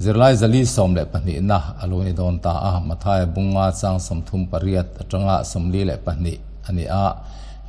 Zirlai 412na a lo ni dawn ta a, Mathaia bunga chang 38 atanga 42 a ni a.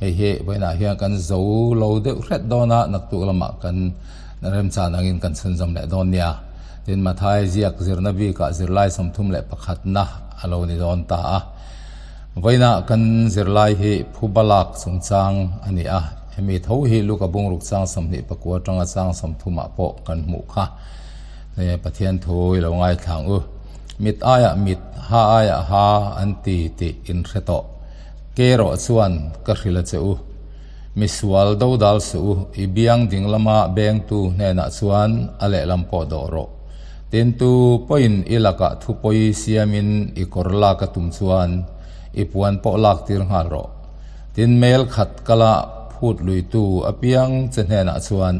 Hei hi vawiinah hian kan zo lo deuh hret dawn a, naktuk lamah kan remchan angin kan chhunzawm leh dawn nia. Tin, Mathaia ziak zirna bikah zirlai 31na a lo ni dawn ta a. Vawiinah kan zirlai hi phuba lak chungchang a ni a, hemi tho hi Luka bungruk chang 29 atanga chang 30 ah pawh kan hmuh kha. Hei Pathian thu i lo ngaithlang u. Mit aiah mit, ha aiah ha an ti tih in hre tawh. Ke erawh chuan ka hrilh a che u. Misual dodal suh u, i biang ding lama bengtu hnenah chuan a lehlam pawh dawh rawh. Tintu pawhin i lakah thu pawi siamin i kawr lak a tum chuan i puan pawh lak tir nghal rawh. Tin mel khat kala phut luitu apiang che hnenah chuan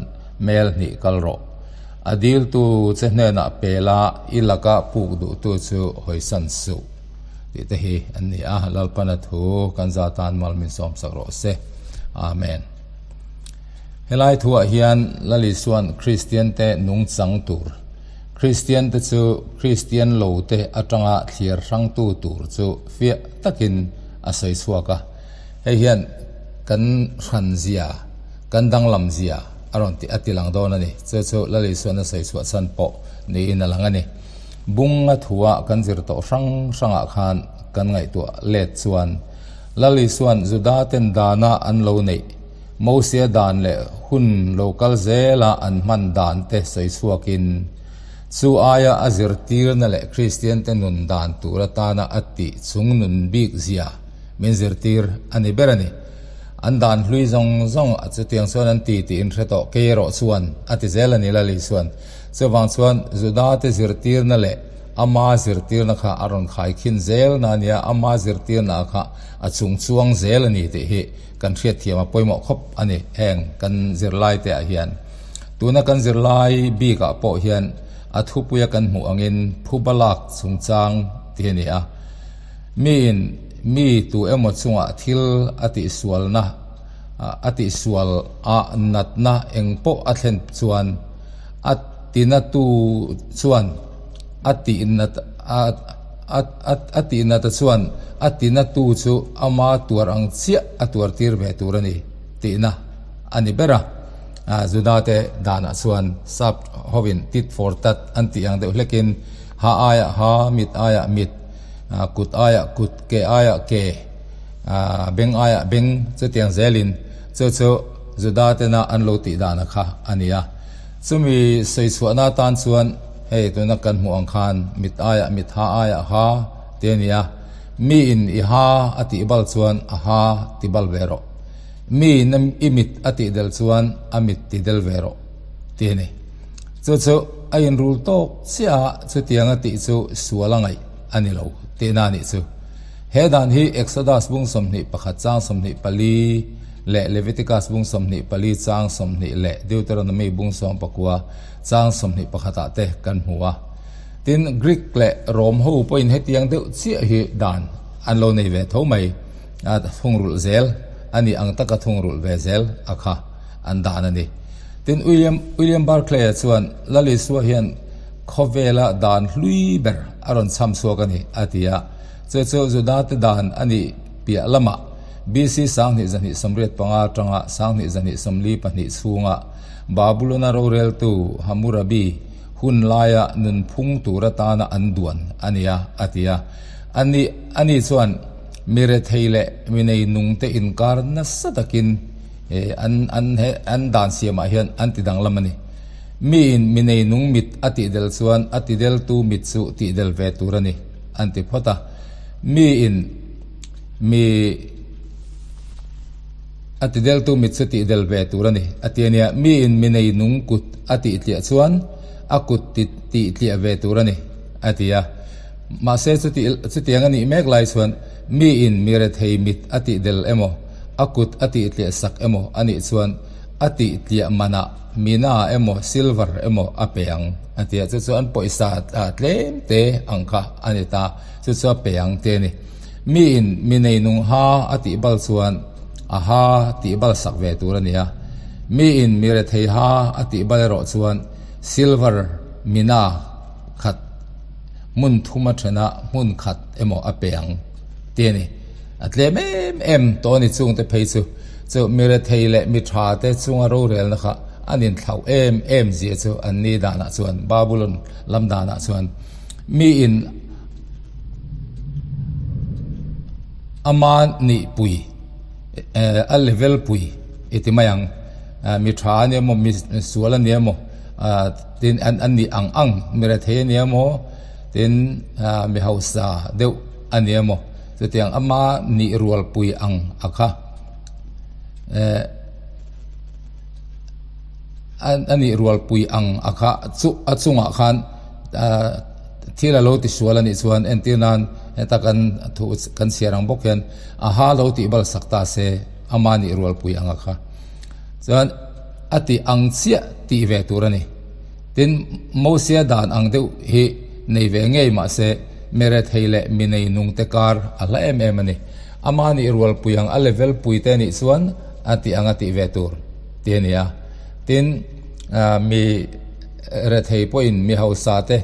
mel hnih kal rawh. A diltu che hnenah pela i laka puk duhtu chu hawisan suh tih te hi an ni a, Lalpana thu kan za tan mal min sawmsak rawh se. Amen. Helai thuah hian Lal Isua'n Kristiante nungchang tur, Kristiante chu Kristian lote atanga thliar hrangtu tur chu fiah takin a sawi chhuak a. Hei hian kan hranzia, kan danglamzia a rawn ti a ti lang dawn a ni. Chu chu Lal Isua'n a sawi chhuah chhan pawh niin a lang a ni. Bunga thua kan zir tawh hrang hrangah khan kan ngaihtuah let chuan Lal Isua'n Juda ten dana an lo neih Mosia dan leh hun lo kal zela an hman dan te sawi chhuakin chu aia a zirtirna leh Kristian te nun dan tur atana a tih chung nun bik zia min zirtir a ni ber a ni. An dan hlui zawng zawng a chutiang chuan an ti tih in hre tawh kei erawh chuan a ti zel a ni Lali chuan. Chuvang chuan Juda te zirtirna leh ama zirtirna kha a rawn khai khin zel na a nia, ama zirtirna kha a chung chuang zel a ni tih hi kan hriatthiam a pawimawh khawp a ni heng kan zirlai te ah hian. Tuna kan zirlai bik ah pawh hian a thupuia kan hmuh angin phuba lak chungchang tih a ni a. Miin mi tu emaw chungah thil a tihsualna a tihsual a natna eng pawh a thlen chuan a tinatu chuan a tihnat a a tihnata chuan a tinatu chu ama tuar ang chiah a tuar tir ve tur a ni tihna a ni ber a. Juda te danah chuan sap hovin tit for tat an tih ang deuh hlekin ha aiah ha, mit aiah mit, Kut aiah kut, ke aiah ke, beng aiah beng chutiang zelin chu chu Juda tena an lo tih dana kha a ni a. Chumi sawi chhuahna atan chuan hei tuna kan hmuh ang khan mit aiah mit, ha aiah ha ti a ni a. Miin i ha a tih bal chuan a ha ti bal ve rawh. Miin i mit a tih del chuan a mit ti del ve rawh ti a ni. Chu chu a inrul tawk chiah a, chutiang a tih chu sual a ngaih a ni lo tihna a nih chu. He dan hi Exodus bung 21 chang 24 leh Leviticus bung 24 chang 20 leh Deuteronomy bung 19 chang 21 ah te kan hmu a. Tin, Greek leh Rom ho pawhin hetiang deuh chiah hi dan an lo nei ve tho mai, a thungrulh zel a nih ang taka thungrulh ve zel a kha an dan a ni. Tin, William William Barclay-a chuan Lal Isua hian khawvela dan hlui ber a rawn chham chhuak a ni, a ti a. Chu chu Judate dan a nih piah lamah BC 2285 atanga 2242 chhunga Babulona roreltu Hammurabi hun laia nunphung tur atana an duan a ni a, a ti a. Ani ani chuan mi rethei leh mi neinungte inkar nasa takin An an he an dan siamah hian an ti danglam a ni. Miin mi neinung mit a tihdel chuan a tideltu mit chu tihdel ve tur a ni, an ti phawt a. Miin mi a tideltu mit chu tihdel ve tur a ni, a ti a nia. Miin mi neinung kut a tihtliah chuan a kut ti tihtliah ve tur a ni, a ti a. Mahse chuti chutiang a nih mek lai chuan miin mi rethei mit a tihdel emaw, a kut a tihtliah sak emaw a nih chuan a tihtliah manah mina emaw silver emaw a pe ang a ti a, chu chu an pawisa tlem te ang kha a ni ta, chu chu a pe ang te a ni. Miin mi neinung ha a tih bal chuan a ha tih bal sak ve tur a ni a, miin mi rethei ha a tih bal erawh chuan silver mina. khat hmun thuma thena hmun khat emaw a pe ang tih a ni. A tlem em em tawh a ni chungte phei chu. Chu mi rethei leh mi tha te chunga rorelna kha an inthlauh em em zia chu an ni danah chuan Babulon lam danah chuan miin ama nihpui a level pui i ti mai ang mi tha a nia maw mi sual a nia maw tin an nih ang ang mi rethei a nia maw tin mi hausa deuh a nia maw chutiang ama nih rualpui ang a kha a nih rualpui ang a kha chu a chungah khan thil a lo ti sual a nih chuan entir nan heta kan thu kan chhiar ang bawk hian a ha lo tih bal sak ta se ama nih rualpui ang a kha chuan a tih ang chiah tih ve tur a ni. Tin, Mosia dan ang deuh hi nei ve ngei mah se, mi rethei leh mi nei nung te kar a hla em em a ni. Ama nih rualpui ang a level pui te nih chuan a tih ang a tih ve tur tih a ni a. Tin, mi rethei pawhin mi hausa te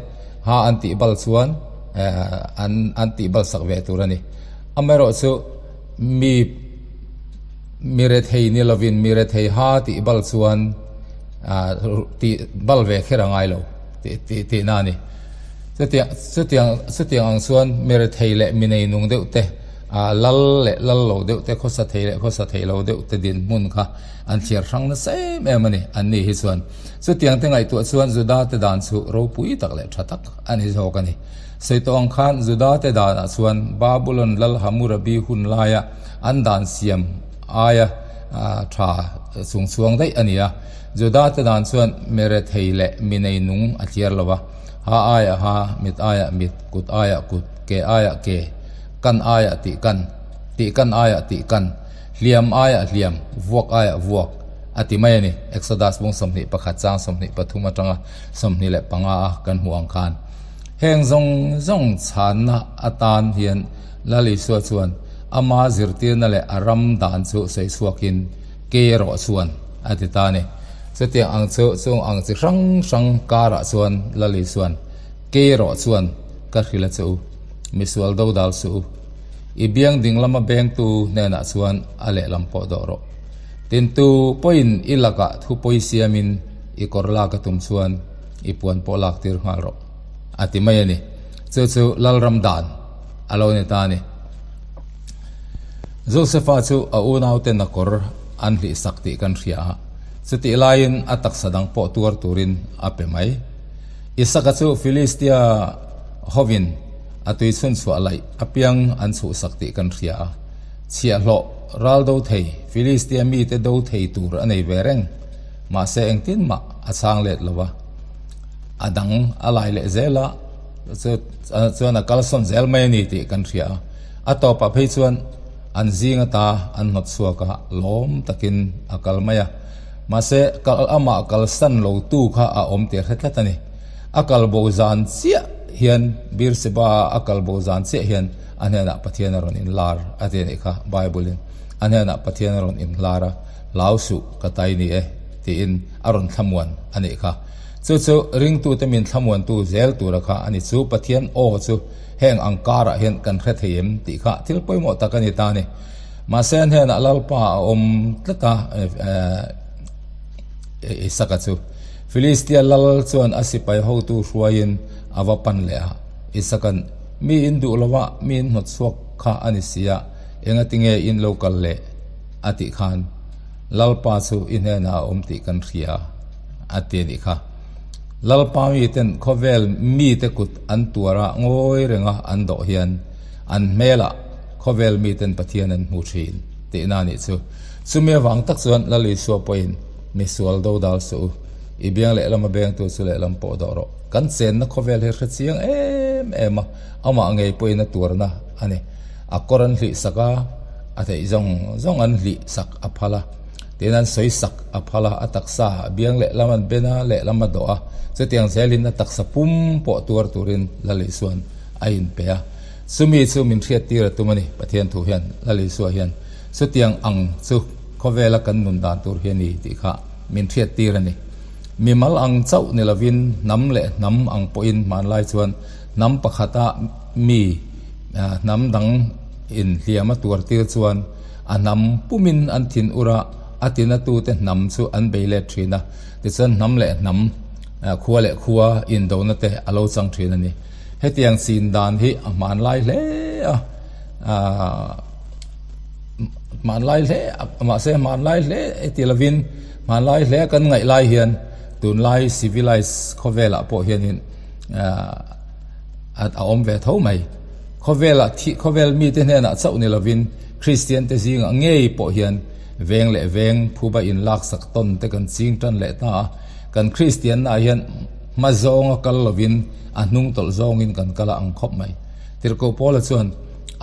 ha an tih bal chuan an an tih bal sak ve tur a ni. Amaherawhchu mi mi rethei ni lovin mi rethei ha tih bal chuan tih bal ve kher a ngai lo tih tih tihna a ni. Chutiang chutiang chutiang ang chuan mi rethei leh mi nei nung deuh te ah lal leh lal lo deuh te khawsa thei leh khawsa thei lo deuh te dinhmun kha an thliar hrang nasa em em a ni an ni hi chuan. Chutiang te ngaihtuah chuan Juda te dan chu ropui tak leh tha tak a ni zawk a ni. Sawi tawh ang khan Juda te danah chuan Babulon lal Hammurabi hun laia an dan siam aia tha chung chhuang daih a ni a. Juda te dan chuan mi rethei leh mi nei nung a tliar lo a, ha aiah ha, mit aiah mit, kut aiah kut, ke aiah ke, kan aiah tih kan, tih kan aiah tih kan, hliam aiah hliam, vuak aiah vuak a ti mai a ni. Exodus bung 21 chang 23 atanga 25 a kan hmuh ang khan. Heng zawng zawng chhanna atan hian Lal Isua chuan ama zirtirna leh a ram dan chu sawi chhuakin ke erawh chuan a ti ta a ni. Chutiang ang chu chung ang chi hrang hrang karah chuan Lal Isua'n ke erawh chuan ka hrilh a che u, misual do dal suh u. I biang ding lama bengtu hnenah chuan a lehlam pawh dawh rawh. Tintu pawhin i lakah thu pawi siamin i kawr lak a tum chuan i puan pawh lak tir nghal rawh a ti mai a ni. Chu chu Lalram dan a lo ni ta a ni. Josefa chu a unauten a kawr an hlih sak tih kan hria a, chutih laiin a taksa dang pawh tuar turin a pe mai. Isaka chu Filistia hovin a tui chhun chhuah laih apiang an chhuhsak tih kan hria a, chhiahhlawh ral do thei Filistia mite do thei tur a nei ve reng. Mahse engtin mah a chhang let lo a, a dang a lai leh zel a, chuan a kalsawn zel mai a ni tih kan hria a. A tawpah phei chuan an zing ata an hnawt chhuak a, lawm takin a kal mai a. Mahse kal amah kalsan lo tu kha a awm tih a hre tlat a ni. A kal bo zan chiah hian Beersheba a a kal bo zan chiah hian a hnenah Pathian a rawn inlar a ti a nih kha Bible in a hnenah Pathian a rawn inlar a, Hlau suh ka tai ni e tiin a rawn thlamuan a nih kha. Chu chu ringtute min thlamuantu zel tura kha a ni chu Pathian aw chu heng ang karah hian kan hre thei em tih kha thil pawimawh tak a ni ta a ni. Mahse a hnenah Lalpa a awm tlat a Isaka chu Filistia lal chuan a sipai hotu hruaiin a va pan leh a. Isaka'n mi in duh lova mi in hnawt chhuak kha a ni si a, engatinge in lo kal leh? a tih khan Lalpa chu i hnenah a awm tih kan hria a ti a nih kha. Lalpa miten khawvel mite kut an tuar a ngawi renga an dawh hian an hmelah khawvel miten Pathian an hmu thin tihna a nih chu. Chumi avang tak chuan Lal Isua pawhin misual do dal suh u, i biang lehlam a bengtu chu lehlam pawh dawh rawh. Kan chenna khawvel hi hre chiang em em a, amah ngei pawhin a tuarna a ni. A kawr an hlih sak a, a theih zawng zawng an hlih sak a phal a, tin an sawi sak a phal a, a taksa a biang lehlam an ben a, lehlam a dawh a, chutiang zelin a taksa pum pawh tuar turin Lal Isua'n a inpe a. Chumi chu min hriat tir a tum a ni, Pathian thu hian, Lal Isua hian chutiang ang chu khawvela kan nun dan tur hi a ni tih kha min hriat tir a ni. Mimal ang chauh ni lovin hnam leh hnam ang pawhin hmanlai chuan hnam pakhata mi hnam dang in hliam a tuar tir chuan a hnam pumin an thin ur a, a tinatute hnam chu an bei let thin a, tichuan hnam leh hnam, khua leh khua indona te a lo chang thin a ni. Hetiang chin dan hi a hmanlai hle a, hmanlai hle a, mahse hmanlai hle ti lovin hmanlai hle kan ngaih lai hian tunlai civilized khawvelah pawh hianin a awm ve tho mai. Khawvelah thih khawvel mite hnenah chauh ni lovin Kristian te zingah ngei pawh hian veng leh veng phuba inlaksak tawn te kan ching tan leh ta a, kan Kristiannaah hian hma zawnga kal lovin a hnung tawlh zawngin kan kal a ang khawp mai. Tirhkoh Paula chuan,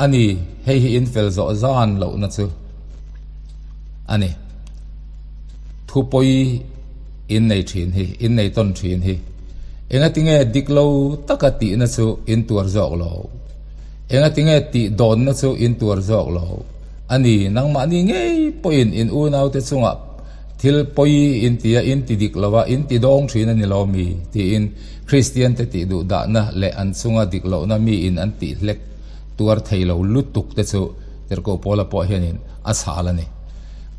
A ni, hei hi in fel zawh zan lohna chu a ni. Thupawi in nei thin hi, in nei tawn thin hi. Engatinge dik lo taka tihna chu in tuar zawk lo? Engatinge tih dawnna chu in tuar zawk lo? A ni, nangmahni ngei pawhin in unaute chungah thil pawi in ti a, in ti dik lo a, in ti dawng thin a ni lo mi? tiin Kristiante tih duh dahna leh an chunga dik lohna miin an tih hlek tuar thei lo lutuk te chu Tirhkoh Paula pawh hianin a chhal a ni.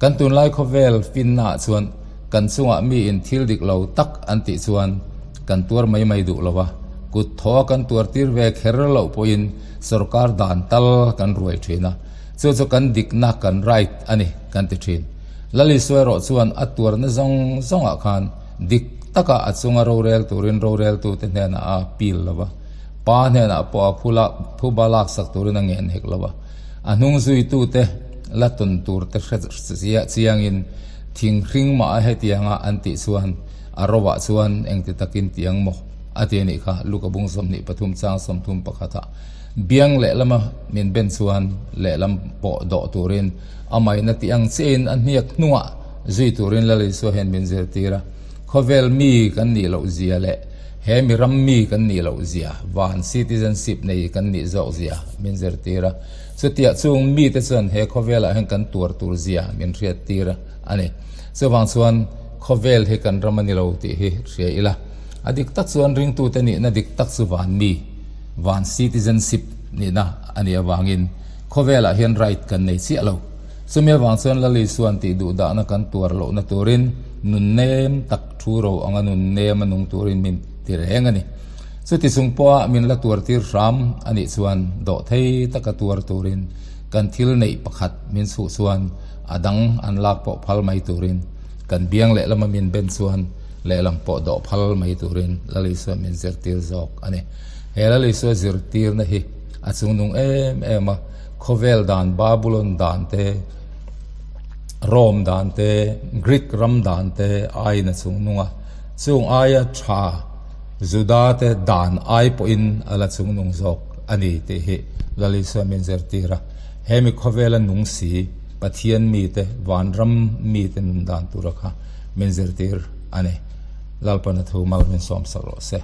Kan tunlai khawvel finnaah chuan kan chungah miin thil dik lo tak an tih chuan kan tuar mai mai duh lo a, kut thaw kan tuar tir ve kher loh pawhin sorkar dan tal kan ruai thin a, chu chu kan dikna kan right a ni kan ti thin. Lalisua erawh chuan a tuarna zawng zawngah khan dik taka a chunga rorel turin roreltute hnenah a appeal lo va, pa hnenah pawh a phula phuba laksak turin a ngen hek lo va, a hnung zuitute la tawn turte hre chiangin thing hring mah a hetianga an tih chuan a rovah chuan engti takin ti ang maw a ti a nih kha Luka bung 23 chang 31 ah biang lehlama min ben chuan lehlam pawh dawh turin amahin a tih ang chiahin a hniak hnungah zui turin Lal Isua hian min zirtir a, khawvel mi kan nih loh zia leh he mi ram mi kan nih loh zia, van citizenship nei kan nih zawk zia min zirtir a. Chutiah chung mite chuan he khawvelah hian kan tuar tur zia min hriattir a ni. Chuvang chuan khawvel hi kan ram a ni lo tih hi hria ila. A dik tak chuan ringtute nihna dik tak chu van mi, van citizenship nihna a nih avangin khawvelah hian right kan nei chiah lo. Chumi avang chuan Lali chuan tih duh dahna kan tuar lohna turin nun nem tak thu ro anga nun nem a nung turin min ti reng a ni. Chuti chung pawha min la tuar tir hram a nih chuan dawh thei taka tuar turin kan thil neih pakhat min chhuh chuan a dang an lak pawh phal mai turin kan biang lehlama min ben chuan lehlam pawh dawh phal mai turin Lali chuan min zirtir zawk a ni. He Lali chuan zirtirna hi a chungnung em em a, khawvel dan Babulon dan te, Rome dan te, Greek ram dan te aiin a chungnung a, chung aia tha Juda te dan ai pawhin a la chungnung zawk a ni tih hi Lal Isua min zirtir a. He mi khawvela nung si Pathian mite, vanram mite nun dan tura kha min zirtir a ni. Lalpana thu mal min sawmsak rawh se.